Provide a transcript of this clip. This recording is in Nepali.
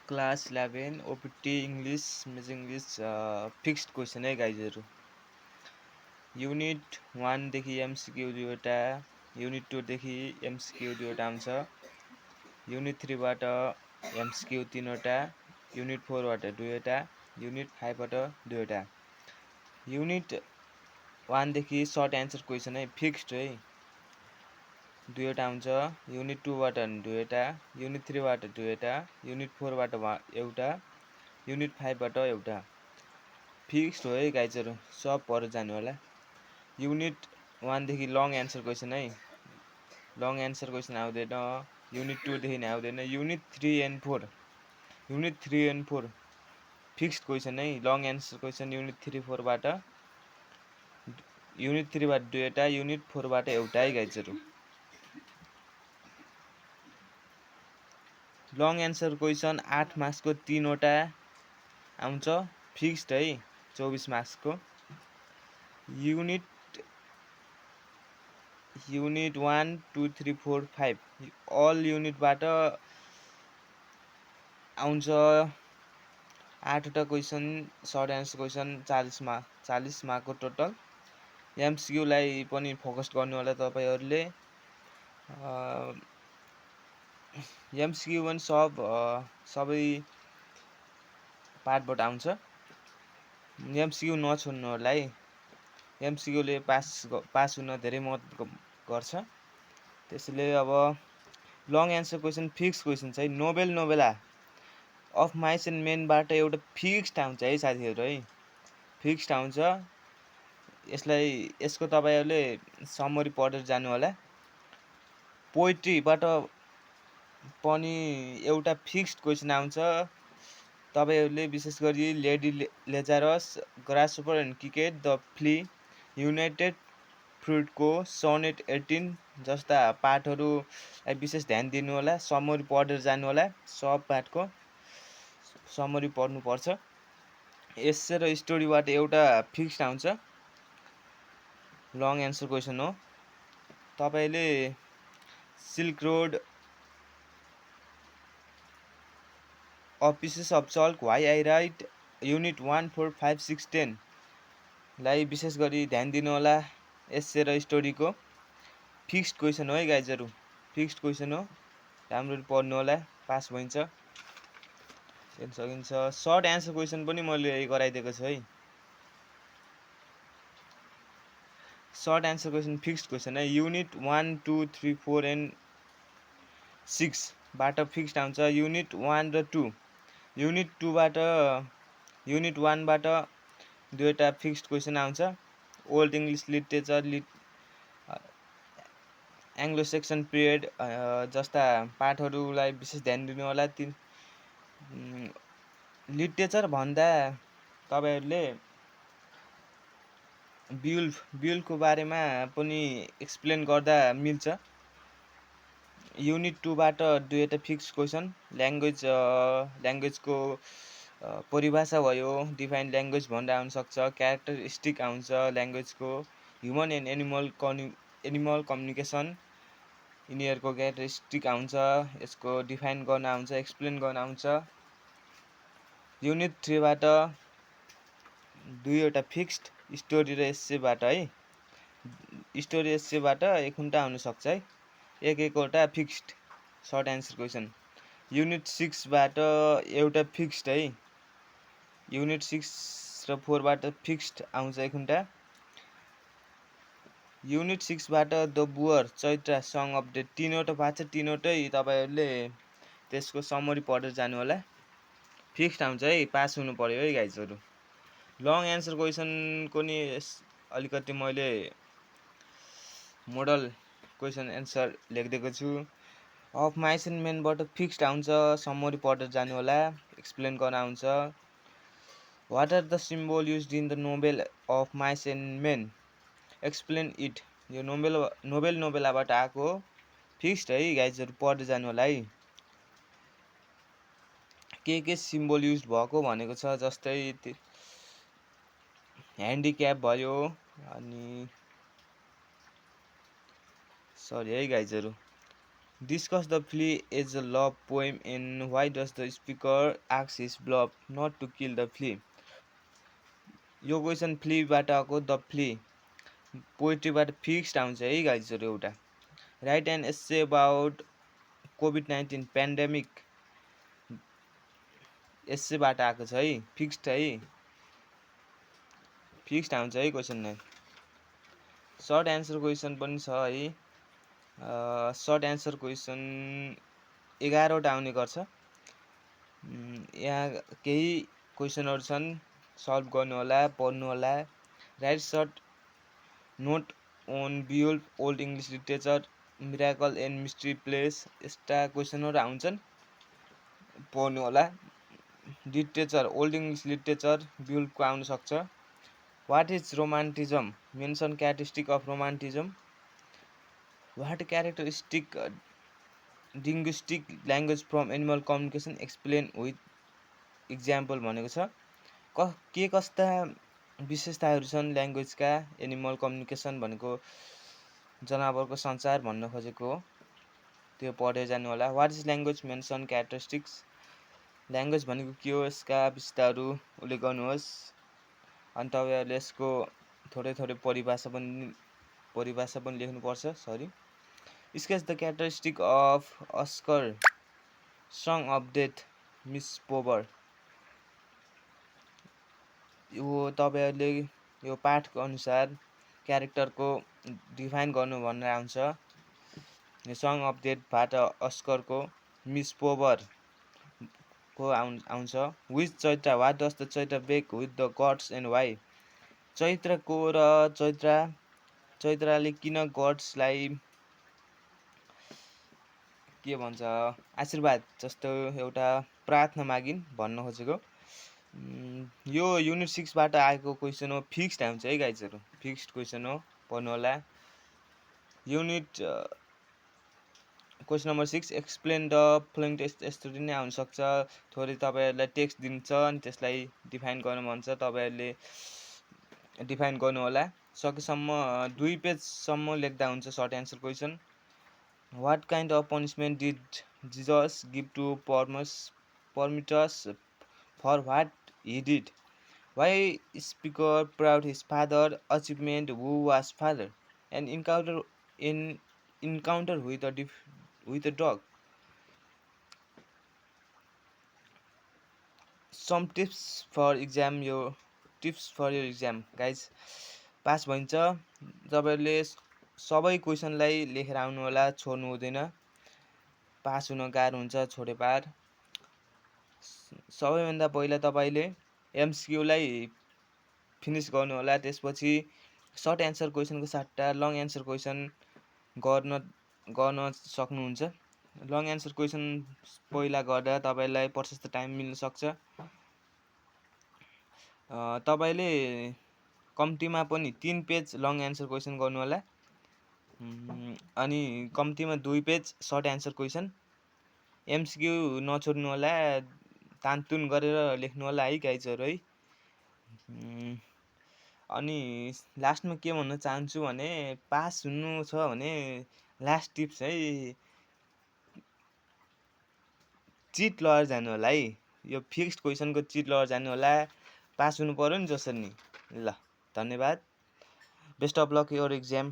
क्लास 11 ओपिटी इंग्लिश मेज इंग्लिश फिक्स्ड क्वेसन है गाइजहरु। युनिट 1 देखि एमसीक्यू दुईवटा, युनिट 2 देखि एमसीक्यू दुईवटा आउँछ, युनिट 3 बाट एमसीक्यू तीनवटा, युनिट 4 बाट दुईवटा, युनिट 5 बाट दुईवटा। युनिट 1 देखि सर्ट एन्सर क्वेसन है फिक्स्ड है दुईवटा आउँछ, युनिट 2 बाट दुईवटा, युनिट 3 बाट दुईवटा, युनिट 4 बाट एउटा, युनिट 5 बाट एउटा। फिक्स्ड हो है गाइजहरु, सब पर जानु होला। युनिट 1 देखि लङ एन्सर क्वेसन है, लङ एन्सर क्वेसन आउँदैन। युनिट 2 देखि आउँदैन। Unit 3 and 4, unit 3 and 4 fixed question है, लङ एन्सर क्वेसन युनिट 3 4 बाट, युनिट 3 बाट दुईवटा, युनिट 4 बाट एउटा है गाइजहरु। लङ एन्सर क्वेसन 8 मार्क्स को 3 वटा आउँछ फिक्स्ड है 24 मार्क्स को। युनिट 1 2 3 4 5 अल युनिट बाट आउँछ 8 वटा question short answer question 40 mark को टोटल। एमसीक्यू लाई पनि फोकस गर्नु होला तपाईहरुले। एमसीक्यू पनि सबै पार्टबाट आउँछ, एमसीक्यू नछोड्नु होला है। एमसीक्यू ले पास हुन धेरै मद्दत गर्छ। त्यसैले अब long answer question fix question चाहिँ novella of mice and main बाट एउटा फिक्स्ड आउँछ है साथीहरु है, फिक्स्ड आउँछ। यसको तपाईहरुले समरी पढेर जानु होला। पोएट्री बाट पनि एउटा फिक्स्ड क्वेसन आउँछ। तपाईहरुले विशेष गरी Lady Lazarus, grasshopper and cricket, the flea, United Fruit को सोनेट 18 जस्ता पाठहरुलाई विशेष ध्यान दिनु होला। समरी पढेर जानु होला, सब पाठको समरी पढ्नु पर्छ। एस्से र स्टोरी बाट एउटा फिक्स्ड आउँछ, लङ एन्सर क्वेसन हो। तपाईले silk road, A pieces of chalk, Why I Write, unit 1 4 5 6 10 लाई विशेष गरी ध्यान दिनु होला। एस्से र स्टोरी को फिक्स्ड क्वेसन हो है गाइजहरु, फिक्स्ड क्वेसन हो। राम्ररी पढ्नु होला, पास भइन्छ। सकिन्छ। सर्ट एन्सर क्वेसन पनि मैले गराइदिएको छु है। Short answer question fixed question है। युनिट 1 2 3 4 एन्ड 6 बाट फिक्स्ड आउँछ, युनिट 1 र 2। युनिट 2 बाट युनिट 1 बाट दुईवटा फिक्स्ड क्वेसन आउँछ। Old English literature, Anglo section period जस्ता पाठहरुलाई विशेष ध्यान दिनु होला। लिटरेचर भन्दा तपाईहरुले बियुल्फको बारेमा पनि एक्सप्लेन गर्दा मिल्छ। युनिट 2 बाट दुईवटा फिक्स्ड क्वेसन, ल्याङ्ग्वेज को परिभाषा भयो, डिफाइन ल्याङ्ग्वेज भनेर आउन सक्छ, क्यारेक्टरिस्टिक आउँछ ल्याङ्ग्वेज को, ह्युमन एन्ड एनिमल कम्युनिकेसन यिनीहरुको क्यारेक्टरिस्टिक आउँछ, यसको डिफाइन गर्न आउँछ, एक्सप्लेन गर्न आउँछ। युनिट 3 बाट दुईवटा फिक्स्ड, स्टोरी र एस्से बाट है। स्टोरी एस्से बाट एकवटा आउन सक्छ है, एकवटा fixed short answer question. Unit 6 बाट एउटा फिक्स्ड है, युनिट 6 र 4 बाट फिक्स्ड आउँछ एकवटा। युनिट 6 बाट the Boar, Chaitra, song of death तीनवटा पाठ छ, तीनवटै तपाईहरुले त्यसको समरी पढेर जानु होला। फिक्स्ड आउँछ है, पास हुनु पर्यो है गाइजहरु। लङ एन्सर क्वेसन को नि अलिकति मैले मोडल क्वेसन एन्सर लेखिदिएको छु। अफ माइस एन्ड मेन बाट फिक्स्ड आउँछ, समरी पढेर जानु होला, एक्सप्लेन गर्न आउँछ। What are the symbol used in the novel of mice and men, explain it. यो नोभेलाबाट आएको हो, फिक्स्ड है गाइजहरु, पढेर जानु होला है। के सिम्बल युज भएको भनेको छ, जस्तै ह्यान्डिक्याप भयो, अनि सरी है गाइजहरु, Discuss the play as a love poem and why does the speaker ask his bluff not to kill the flea. यो क्वेसन फ्लीबाट आएको द फ्ली पोइट्रीबाट फिक्स्ड आउँछ है गाइजहरू एउटा राइट एन्ड एसे अबाउट कोभिड-19 पेन्डेमिक एसेबाट आएको छ है फिक्स्ड आउँछ है क्वेसन नै सर्ट एन्सर क्वेसन पनि छ है सर्ट एन्सर क्वेसन 11 वटा आउने गर्छ यहाँ केही क्वेसनहरु छन् सल्भ गर्नु होला पढ्नु होला write short note on Beowulf Old English literature miracle and mystery plays यस्ता क्वेसनहरु आउँछन् पढ्नु होला लिटरेचर ओल्ड इंग्लिश लिटरेचर बियोल्फको आउन सक्छ what is romanticism mention characteristic of romanticism what characteristic linguistic language from animal communication explain with example भनेको छ के कस्ता विशेषताहरू छन् ल्याङ्ग्वेजका एनिमल कम्युनिकेसन भनेको जनावरको संचार भन्न खोजेको हो त्यो पढेर जानु होला what is language mention characteristics language भनेको के हो यसका विशेषताहरू उल्लेख गर्नुहोस् अनि तपाईहरुले यसको थोरै परिभाषा पनि लेख्नुपर्छ सरी sketch the characteristic of Oscar song of death miss पोबर यो तपाईहरुले यो पाठको अनुसार क्यारेक्टरको डिफाइन गर्नु भनेर आउँछ यो सङ अफ डेथ बाट अस्करको मिस पोबर को आउँछ which Chaitra what does the Chaitra bake with the gods and why चैत्रको र चैत्राले किन गड्सलाई के भन्छ आशीर्वाद जस्तो एउटा प्रार्थना मागिन् भन्न खोजेको यो युनिट 6 बाट आएको क्वेशन हो फिक्स्ड आउँछ है गाइजहरु फिक्स्ड क्वेशन हो पढ्नु होला unit question number 6 explain the following text यसरी नै आउन सक्छ थोरै तपाईहरुलाई टेक्स्ट दिन्छ अनि त्यसलाई डिफाइन गर्न भन्छ तपाईहरुले डिफाइन गर्नु होला सकेसम्म 2 पेज सम्म लेख्दा हुन्छ short answer question what kind of punishment did Jesus give to permits for what he did why speaker proud his father achievement who was father and encounter with a dog some tips for your exam guys pass भइन्छ तपाईहरुले सबै क्वेशनलाई लेखेर आउनु होला छोड्नु हुँदैन पास हुन गाह्रो हुन्छ छोडे पार सबैभन्दा पहिला तपाईले एमसीक्यू लाई फिनिश गर्नु होला त्यसपछि सर्ट एन्सर क्वेशनको सट्टा लङ एन्सर क्वेशन गर्न सक्नुहुन्छ लङ एन्सर क्वेशन पहिला गर्दा तपाईलाई प्रशस्त टाइम मिल्न सक्छ तपाईले कम्तिमा पनि 3 पेज लङ एन्सर क्वेशन गर्नु होला अनि कम्तिमा 2 page short answer question MCQ नछोड्नु होला तान्तुन गरेर लेख्नु होला है गाइजहरु है अनि लास्टमा के भन्न चाहन्छु भने पास हुनु छ भने लास्ट टिप्स है चिट लगाएर जानु होला है यो फिक्स्ड क्वेशनको चिट लगाएर जानु होला पास हुनु पर्यो नि जसरी नि ल धन्यवाद best of lock your exam